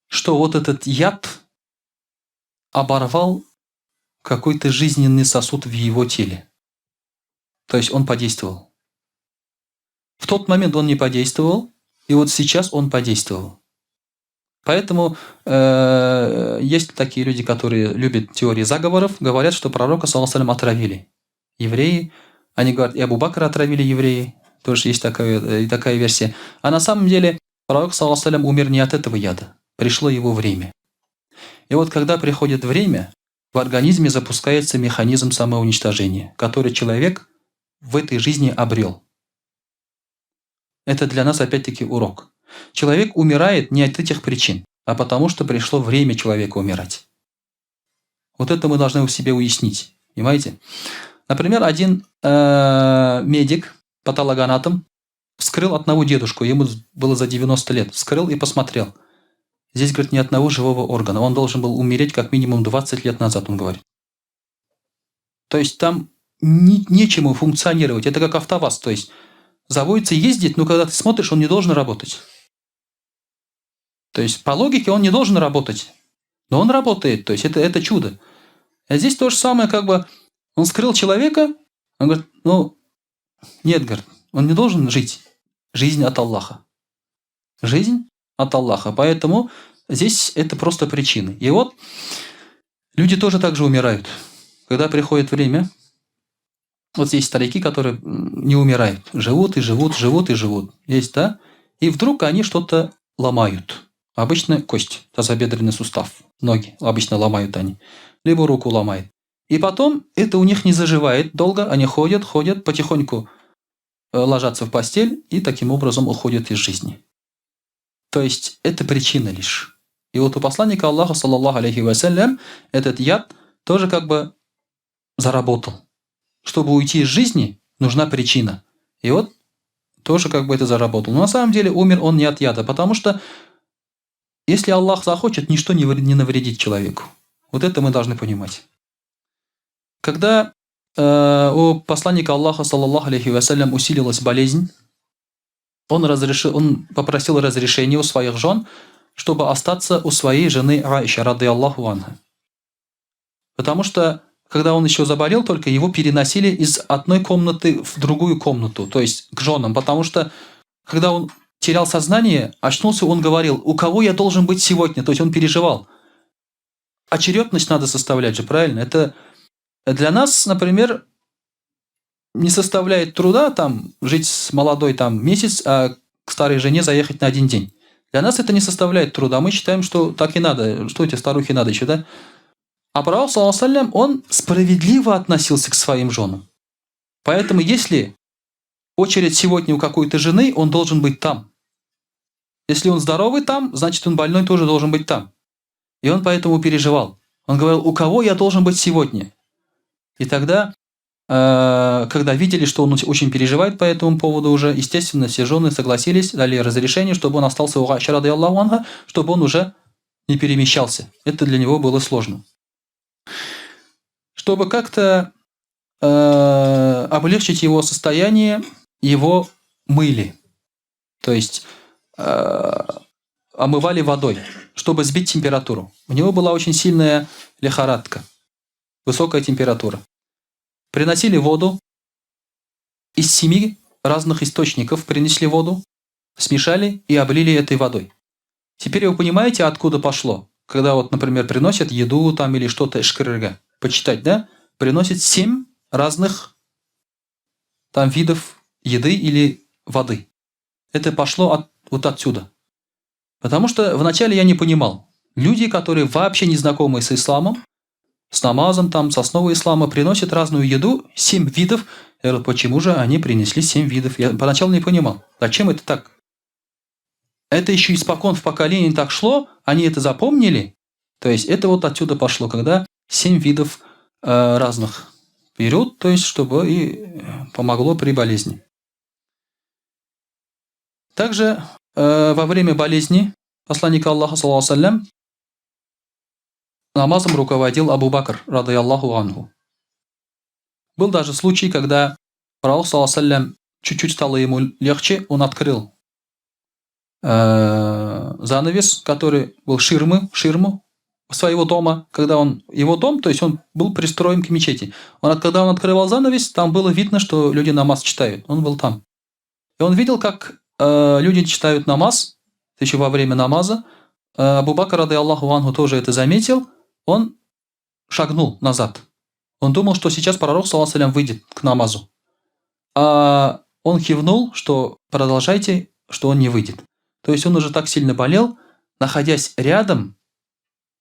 S1: что вот этот яд оборвал какой-то жизненный сосуд в его теле. То есть он подействовал. В тот момент он не подействовал, и вот сейчас он подействовал. Поэтому э, есть такие люди, которые любят теории заговоров, говорят, что пророка, саллаллаху отравили. Евреи, они говорят, и Абу Бакра отравили евреи, тоже есть такая, э, такая версия. А на самом деле пророк, саллаллаху умер не от этого яда, пришло его время. И вот когда приходит время, в организме запускается механизм самоуничтожения, который человек в этой жизни обрел. Это для нас опять-таки урок. Человек умирает не от этих причин, а потому что пришло время человека умирать. Вот это мы должны в себе уяснить. Понимаете? Например, один э, медик, патологоанатом, вскрыл одного дедушку, ему было за 90 лет, вскрыл и посмотрел. Здесь, говорит, ни одного живого органа. Он должен был умереть как минимум 20 лет назад, он говорит. То есть там не, нечему функционировать. Это как АвтоВАЗ. То есть заводится ездить, но когда ты смотришь, он не должен работать. То есть по логике он не должен работать. Но он работает. То есть это, это чудо. А здесь то же самое, как бы он скрыл человека, он говорит, ну, нет, говорит, он не должен жить. Жизнь от Аллаха. Жизнь от Аллаха. Поэтому здесь это просто причины. И вот люди тоже так же умирают. Когда приходит время, вот есть старики, которые не умирают. Живут и живут, живут и живут. Есть, да? И вдруг они что-то ломают. Обычно кость, тазобедренный сустав, ноги обычно ломают они. Либо руку ломает. И потом это у них не заживает долго, они ходят, ходят, потихоньку э, ложатся в постель и таким образом уходят из жизни. То есть это причина лишь. И вот у посланника Аллаха, саллаллаху алейхи вассалям, этот яд тоже как бы заработал. Чтобы уйти из жизни, нужна причина. И вот тоже как бы это заработал. Но на самом деле умер он не от яда, потому что если Аллах захочет, ничто не навредит человеку. Вот это мы должны понимать. Когда э, у посланника Аллаха, саллаллаху алейхи вассалям, усилилась болезнь, Он разрешил, он попросил разрешения у своих жен, чтобы остаться у своей жены Аиша, рады Аллаху анха. Потому что, когда он еще заболел, только его переносили из одной комнаты в другую комнату, то есть к женам. Потому что, когда он терял сознание, очнулся, он говорил, у кого я должен быть сегодня? То есть он переживал. Очередность надо составлять же, правильно? Это для нас, например, не составляет труда там жить с молодой там месяц, а к старой жене заехать на один день. Для нас это не составляет труда. Мы считаем, что так и надо. Что эти старухи надо еще, да? А пророк, саллаллаху он справедливо относился к своим женам. Поэтому если очередь сегодня у какой-то жены, он должен быть там. Если он здоровый там, значит он больной тоже должен быть там. И он поэтому переживал. Он говорил, у кого я должен быть сегодня? И тогда, когда видели, что он очень переживает по этому поводу уже, естественно, все жены согласились, дали разрешение, чтобы он остался у Аиши, Аллаху анха, чтобы он уже не перемещался. Это для него было сложно. Чтобы как-то облегчить его состояние, его мыли. То есть омывали водой, чтобы сбить температуру. У него была очень сильная лихорадка, высокая температура. Приносили воду из 7 разных источников, принесли воду, смешали и облили этой водой. Теперь вы понимаете, откуда пошло? Когда вот, например, приносят еду там или что-то эшкерерга, почитать, да? Приносят 7 разных там видов еды или воды. Это пошло вот отсюда. Потому что вначале я не понимал. Люди, которые вообще не знакомы с исламом, с намазом, там, с основой ислама, приносят разную еду, 7 видов. Я говорю, почему же они принесли 7 видов? Я поначалу не понимал, зачем это так? Это еще испокон в поколении так шло, они это запомнили. То есть это вот отсюда пошло, когда 7 видов разных берут, то есть чтобы и помогло при болезни. Также во время болезни посланника Аллаха, саллаллаху алейхи намазом руководил Абу Бакр, рады Аллаху анху. Был даже случай, когда пророк, саллаллаху алейхи чуть-чуть стало ему легче, он открыл занавес, который был ширму своего дома, когда он, его дом, то есть он был пристроен к мечети. Когда он открывал занавес, там было видно, что люди намаз читают. Он был там. И он видел, как люди читают намаз, еще во время намаза. Абу Бакр, рады Аллаху анху, тоже это заметил. Он шагнул назад. Он думал, что сейчас пророк, саллаллаху алейхи ва саллям, выйдет к намазу. А он кивнул, что продолжайте, что он не выйдет. То есть он уже так сильно болел, находясь рядом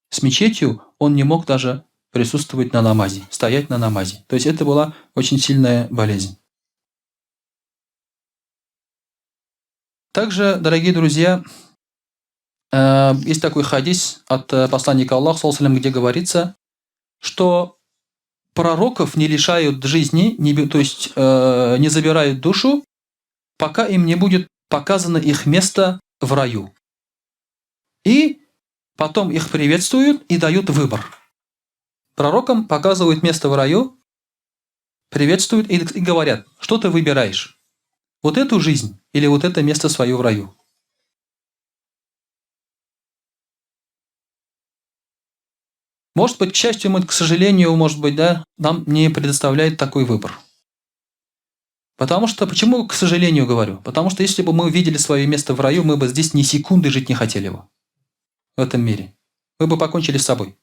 S1: с мечетью, он не мог даже присутствовать на намазе, стоять на намазе. То есть это была очень сильная болезнь. Также, дорогие друзья, есть такой хадис от посланника Аллаха, саллаллаху алейхи ва саллям, где говорится, что пророков не лишают жизни, то есть не забирают душу, пока им не будет показано их место в раю. И потом их приветствуют и дают выбор. Пророкам показывают место в раю, приветствуют и говорят, что ты выбираешь? Вот эту жизнь или вот это место свое в раю? Может быть, к счастью, мы, к сожалению, может быть, да, нам не предоставляет такой выбор. Потому что, почему, к сожалению, говорю? Потому что если бы мы увидели свое место в раю, мы бы здесь ни секунды жить не хотели бы. В этом мире. Мы бы покончили с собой.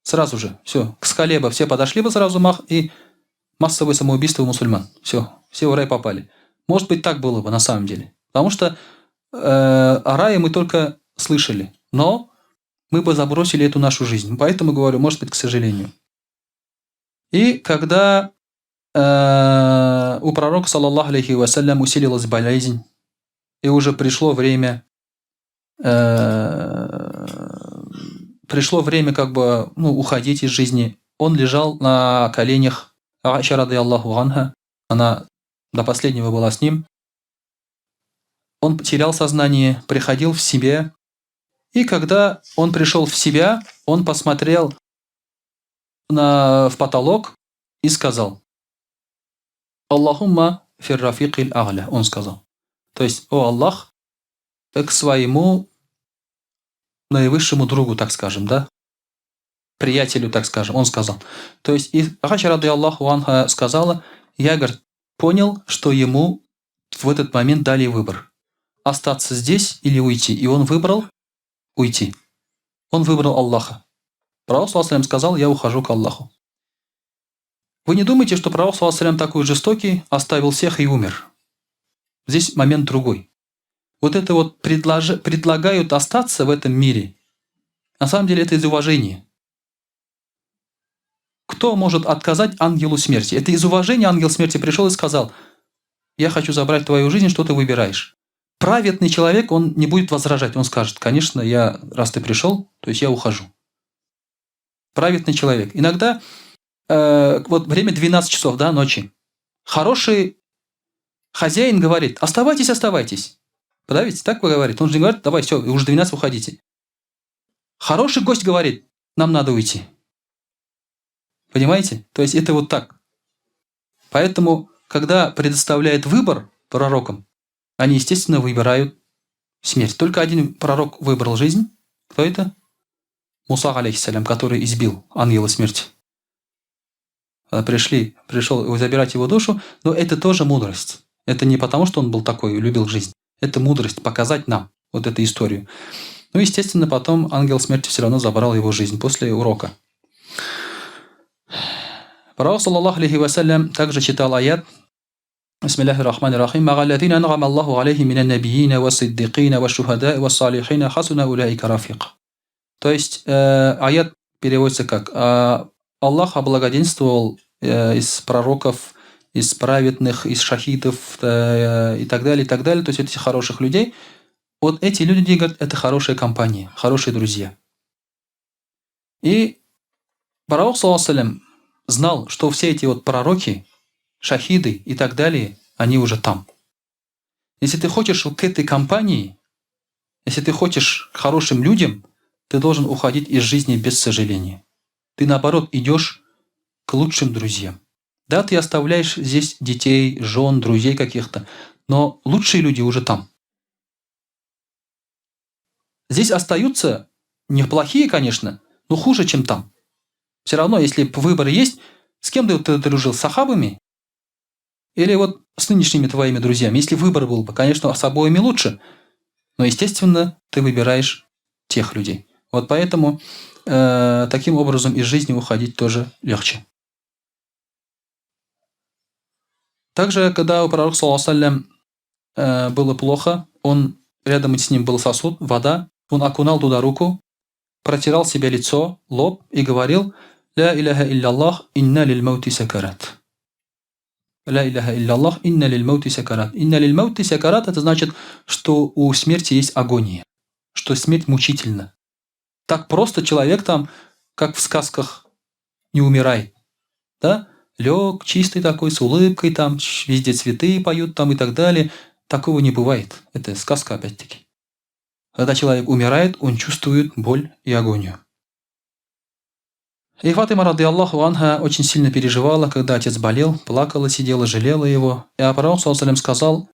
S1: Сразу же. Все. К скале бы все подошли бы сразу, мах, и массовое самоубийство мусульман. Все. Все в рай попали. Может быть, так было бы на самом деле. Потому что о рае мы только слышали. Но мы бы забросили эту нашу жизнь. Поэтому говорю, может быть, к сожалению. И когда у пророка, саллаллаху алейхи ва саллям, усилилась болезнь, и уже пришло время как бы, уходить из жизни, он лежал на коленях Аиша, рады Аллаху анха, она до последнего была с ним. Он потерял сознание, приходил в себя. И когда он пришел в себя, он посмотрел в потолок и сказал: Аллахумма фир рафикиль агля, он сказал. То есть, о Аллах, к своему наивысшему другу, так скажем, да? Приятелю, так скажем, он сказал. То есть, и Аиша, рады Аллаху анха, сказала, я, говорит, понял, что ему в этот момент дали выбор. Остаться здесь или уйти. И он выбрал уйти. Он выбрал Аллаха. Пророк, саллаллаху сказал, я ухожу к Аллаху. Вы не думайте, что пророк, саллаллаху такой жестокий, оставил всех и умер. Здесь момент другой. Вот это вот предлагают остаться в этом мире. На самом деле это из уважения. Кто может отказать ангелу смерти? Это из уважения ангел смерти пришел и сказал, я хочу забрать твою жизнь, что ты выбираешь? Праведный человек, он не будет возражать, он скажет, конечно, я, раз ты пришел, то есть я ухожу. Праведный человек. Иногда, вот время 12 часов, да, ночи. Хороший хозяин говорит, оставайтесь, оставайтесь. Да ведь так говорит? Он же не говорит, давай, все, уже 12, уходите. Хороший гость говорит, нам надо уйти. Понимаете? То есть это вот так. Поэтому, когда предоставляет выбор пророкам, они, естественно, выбирают смерть. Только один пророк выбрал жизнь. Кто это? Муса, алейхиссалям, который избил ангела смерти. Пришел забирать его душу, но это тоже мудрость. Это не потому, что он был такой, любил жизнь. Это мудрость, показать нам вот эту историю. Ну, естественно, потом ангел смерти все равно забрал его жизнь после урока. Пророк, саллаллаху алейхи вассалям, также читал аят. Бисмиллахи рахмани рахим. Ма'а аллазина ан'ама Аллаху алейхим минан набийина вас-сиддикина ваш-шухадаи вас-салихина хасуна уляика рафика. То есть аят переводится как Аллах облагоденствовал из пророков, из праведных, из шахидов и так далее, и так далее. То есть этих хороших людей. Вот эти люди, говорят, это хорошая компания, хорошие друзья. И пророк, саллаллаху алейхи знал, что все эти вот пророки, шахиды и так далее, они уже там. Если ты хочешь к этой компании, если ты хочешь к хорошим людям, ты должен уходить из жизни без сожаления. Ты, наоборот, идешь к лучшим друзьям. Да, ты оставляешь здесь детей, жен, друзей каких-то, но лучшие люди уже там. Здесь остаются неплохие, конечно, но хуже, чем там. Все равно, если выбор есть, с кем ты дружил? С сахабами? Или вот с нынешними твоими друзьями? Если выбор был бы, конечно, с обоими лучше. Но, естественно, ты выбираешь тех людей. Вот поэтому таким образом из жизни уходить тоже легче. Также, когда у пророка, саллаллаху алейхи было плохо, он, рядом с ним был сосуд, вода, он окунал туда руку, протирал себе лицо, лоб и говорил: «Ля иляха илляллах, инна лиль маути сакарат». Ля иляха илляллах, инна лиль маути сакарат. Инна лиль маути сакарат – это значит, что у смерти есть агония, что смерть мучительна. Так просто человек там, как в сказках, не умирает. Да? Лег, чистый такой, с улыбкой, там, везде цветы поют там и так далее. Такого не бывает. Это сказка опять-таки. Когда человек умирает, он чувствует боль и агонию. И Фатима, рады Аллаху анха, очень сильно переживала, когда отец болел, плакала, сидела, жалела его. И пророк, саллаллаху алейхи сказал: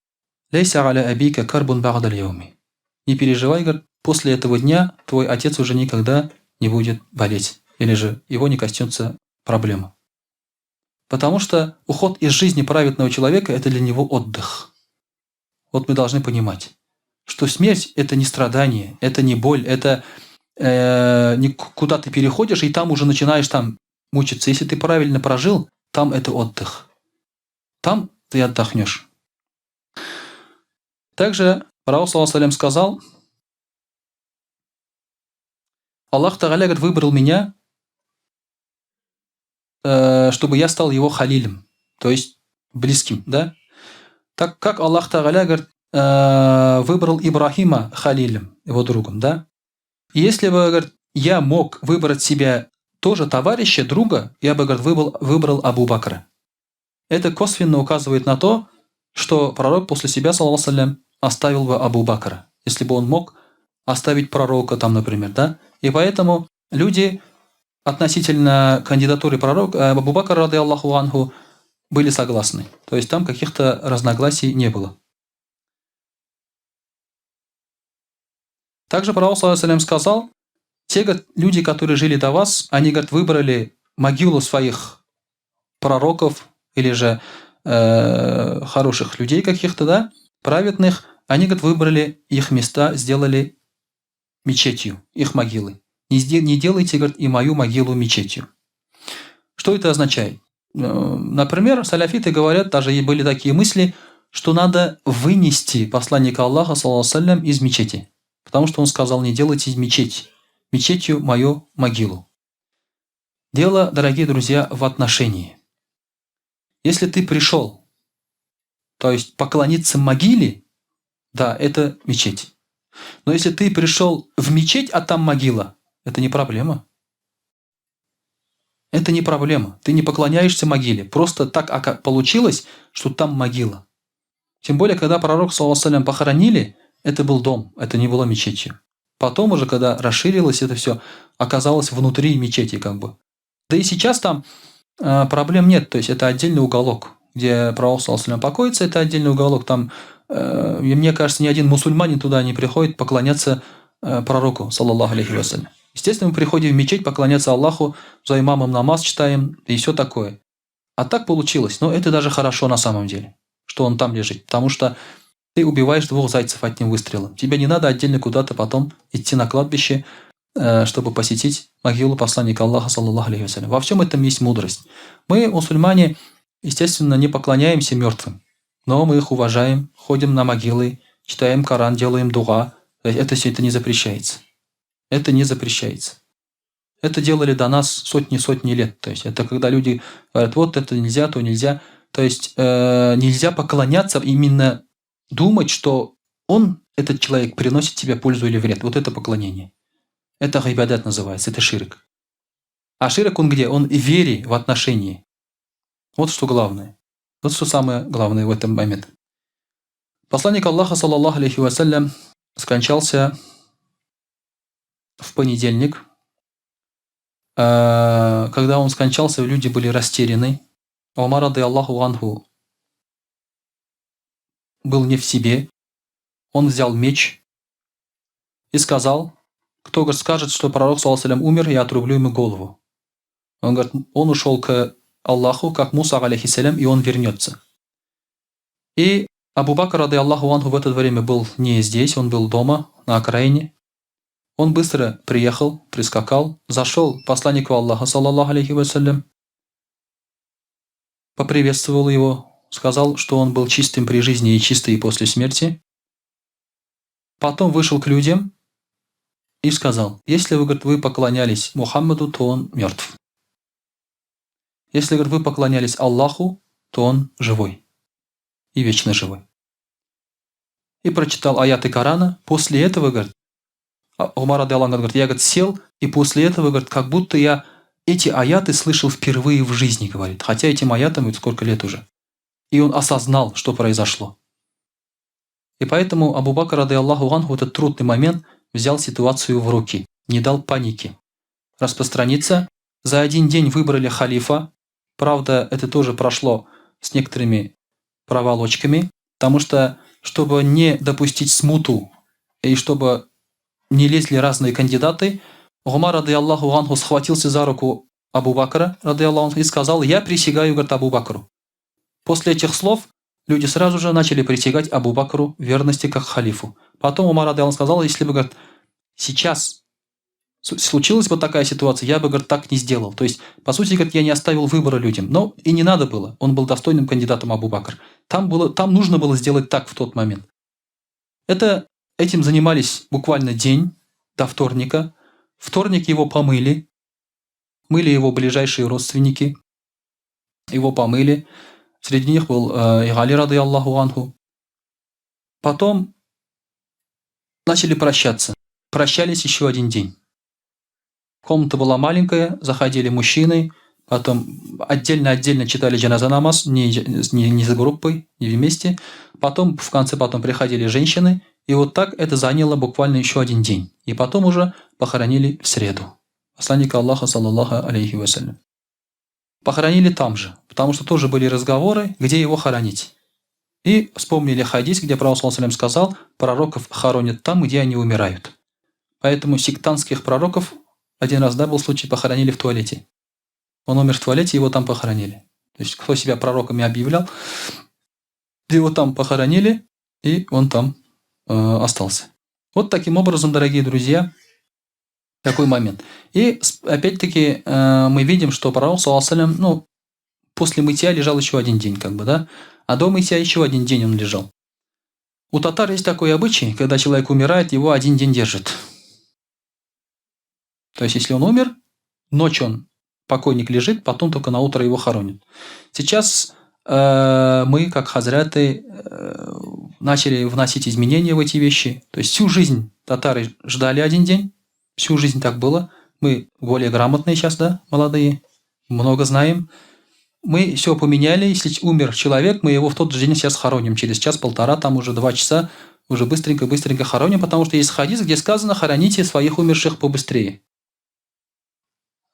S1: «Лейся аля абика карбун ба'даль яуми». Не переживай, говорит, после этого дня твой отец уже никогда не будет болеть. Или же его не коснется проблема. Потому что уход из жизни праведного человека – это для него отдых. Вот мы должны понимать, что смерть – это не страдание, это не боль, это не куда ты переходишь, и там уже начинаешь там мучиться. Если ты правильно прожил, там это отдых. Там ты отдохнешь. Также Пророк, саллаллаху алейхи сказал: Аллах Тагаля, говорит, выбрал меня, чтобы я стал его халилем, то есть близким, да? Так как Аллах Тагаля, говорит, выбрал Ибрахима халилем, его другом, да? И если бы, говорит, я мог выбрать себя тоже товарища, друга, я бы, говорит, выбрал Абу Бакра. Это косвенно указывает на то, что пророк после себя, саллаллаху алейхи оставил бы Абу Бакра, если бы он мог оставить пророка там, например, да? И поэтому люди относительно кандидатуры пророка Абу Бакра, рады Аллаху анху, были согласны. То есть там каких-то разногласий не было. Также Пророк, саллаллаху сказал, те, говорит, люди, которые жили до вас, они, говорит, выбрали могилу своих пророков или же хороших людей каких-то, да, праведных, они, говорит, выбрали их места, сделали мечетью, их могилы. Не делайте, говорит, и мою могилу мечетью. Что это означает? Например, саляфиты говорят, даже и были такие мысли, что надо вынести посланника Аллаха, саллаллаху из мечети. Потому что он сказал, не делайте мечеть, мечетью мою могилу. Дело, дорогие друзья, в отношении. Если ты пришел, то есть поклониться могиле, да, это мечеть. Но если ты пришел в мечеть, а там могила, это не проблема. Это не проблема. Ты не поклоняешься могиле. Просто так получилось, что там могила. Тем более, когда пророк, саллаллаху похоронили, это был дом, это не было мечетью. Потом уже, когда расширилось это все, оказалось внутри мечети как бы. Да и сейчас там проблем нет, то есть это отдельный уголок, где пророк, саллаллаху покоится, это отдельный уголок. Там, мне кажется, ни один мусульманин туда не приходит поклоняться пророку, саллаллаху алейхи вассалям. Естественно, мы приходим в мечеть поклоняться Аллаху, за имамом намаз читаем и все такое. А так получилось. Но это даже хорошо на самом деле, что он там лежит. Потому что ты убиваешь двух зайцев одним выстрелом. Тебе не надо отдельно куда-то потом идти на кладбище, чтобы посетить могилу посланника Аллаха, саллаллаху алейхи вассалям. Во всем этом есть мудрость. Мы, мусульмане, естественно, не поклоняемся мертвым, но мы их уважаем, ходим на могилы, читаем Коран, делаем дуа. Это все это не запрещается. Это не запрещается. Это делали до нас сотни-сотни лет. То есть это когда люди говорят, вот это нельзя, то нельзя. То есть нельзя поклоняться, именно думать, что он, этот человек, приносит тебе пользу или вред. Вот это поклонение. Это гайбадат называется, это ширк. А ширк он где? Он в вере, в отношении. Вот что главное. Вот что самое главное в этом момент. Посланник Аллаха, саллаллаху алейхи вассалям, скончался в понедельник. Когда он скончался, люди были растеряны. Умар, рады Аллаху анху, был не в себе. Он взял меч и сказал, кто, говорит, скажет, что пророк, саллаллаху алейхи вассалям, умер, я отрублю ему голову. Он говорит, он ушел к Аллаху, как Муса, алейхиссалям, и он вернется. И Абу Бакр, рады Аллаху анху, в это время был не здесь, он был дома, на окраине. Он быстро приехал, прискакал, зашел к посланнику Аллаха, саллаллаху алейхи вассалям, поприветствовал его, сказал, что он был чистым при жизни и чистый после смерти. Потом вышел к людям и сказал, если вы, говорит, вы поклонялись Мухаммаду, то он мертв. Если, говорит, вы поклонялись Аллаху, то он живой и вечно живой. И прочитал аяты Корана. После этого, говорит, Умар рады Аллаху говорит, я, говорит, сел, и после этого, говорит, как будто я эти аяты слышал впервые в жизни, говорит. Хотя этим аятам ведь сколько лет уже. И он осознал, что произошло. И поэтому Абу Бакр, рады Аллаху анху, в этот трудный момент взял ситуацию в руки, не дал паники распространиться. За один день выбрали халифа. Правда, это тоже прошло с некоторыми проволочками, потому что, чтобы не допустить смуту и чтобы не лезли разные кандидаты, Умар, рады Аллаху анху, схватился за руку Абу Бакра, рады Аллаху анху, и сказал, я присягаю, говорит, Абу Бакру. После этих слов люди сразу же начали присягать Абу Бакру верности как халифу. Потом Умар, рады Аллаху, сказал, если бы, говорит, сейчас случилась бы такая ситуация, я бы, говорит, так не сделал. То есть, по сути, говорит, я не оставил выбора людям. Но и не надо было. Он был достойным кандидатом Абу Бакр. Там нужно было сделать так в тот момент. Этим занимались буквально день до вторника. Вторник его помыли. Мыли его ближайшие родственники. Его помыли. Среди них был Али, рады Аллаху анху. Потом начали прощаться. Прощались еще один день. Комната была маленькая, заходили мужчины, потом отдельно-отдельно читали джаназа намаз, не с группой, не вместе. Потом в конце потом приходили женщины, и вот так это заняло буквально еще один день. И потом уже похоронили в среду. Посланника Аллаха, саллаллаху алейхи вассалям. Похоронили там же, потому что тоже были разговоры, где его хоронить. И вспомнили хадис, где пророк, саллаллаху алейхи вассалям, сказал, пророков хоронят там, где они умирают. Поэтому сектантских пророков один раз, да, был случай, похоронили в туалете. Он умер в туалете, его там похоронили. То есть, кто себя пророками объявлял, его там похоронили, и он там остался. Вот таким образом, дорогие друзья, такой момент. И опять-таки мы видим, что пророк, саллаллаху, ну, после мытья лежал еще один день, как бы, да, а до мытья еще один день он лежал. У татар есть такой обычай, когда человек умирает, его один день держат. То есть, если он умер, ночь он, покойник лежит, потом только на утро его хоронят. Сейчас мы, как хазряты, начали вносить изменения в эти вещи. То есть всю жизнь татары ждали один день, всю жизнь так было. Мы более грамотные сейчас, да, молодые, много знаем. Мы все поменяли. Если умер человек, мы его в тот же день сейчас хороним. Через час-полтора, там уже 2 часа, уже быстренько-быстренько хороним, потому что есть хадис, где сказано: «Хороните своих умерших побыстрее».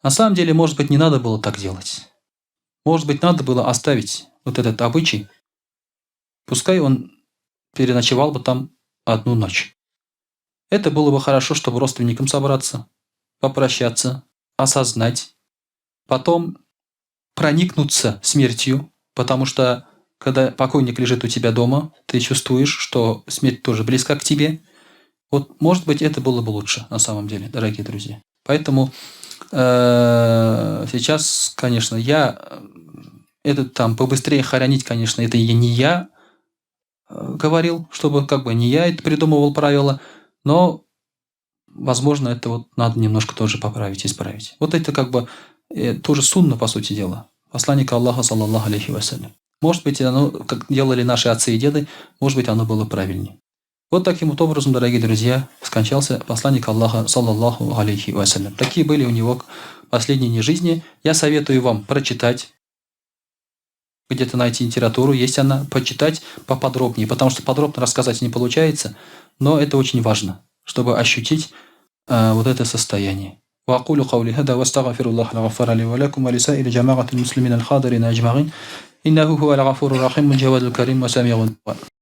S1: На самом деле, может быть, не надо было так делать. Может быть, надо было оставить вот этот обычай. Пускай он переночевал бы там одну ночь. Это было бы хорошо, чтобы родственникам собраться, попрощаться, осознать, потом проникнуться смертью, потому что, когда покойник лежит у тебя дома, ты чувствуешь, что смерть тоже близка к тебе. Вот, может быть, это было бы лучше на самом деле, дорогие друзья. Поэтому сейчас, конечно, я этот там побыстрее хоронить, конечно, это не я говорил, чтобы как бы не я это придумывал правила, но, возможно, это вот надо немножко тоже поправить, исправить. Вот это как бы тоже сунна, по сути дела, посланника Аллаха, саллаллаху алейхи вассалям. Может быть, оно, как делали наши отцы и деды, может быть, оно было правильнее. Вот таким вот образом, дорогие друзья, скончался посланник Аллаха, саллаллаху алейхи вассалям. Такие были у него последние дни жизни. Я советую вам прочитать, где-то найти литературу, есть она, почитать поподробнее, потому что подробно рассказать не получается, но это очень важно, чтобы ощутить вот это состояние. وأقول قولي هذا واستغفر الله الغفار لي ولكم ولسائر جماعة المسلمين الحاضرين أجمعين إنه هو الغفور الرحيم الجواد الكريم وسميع الدعاء.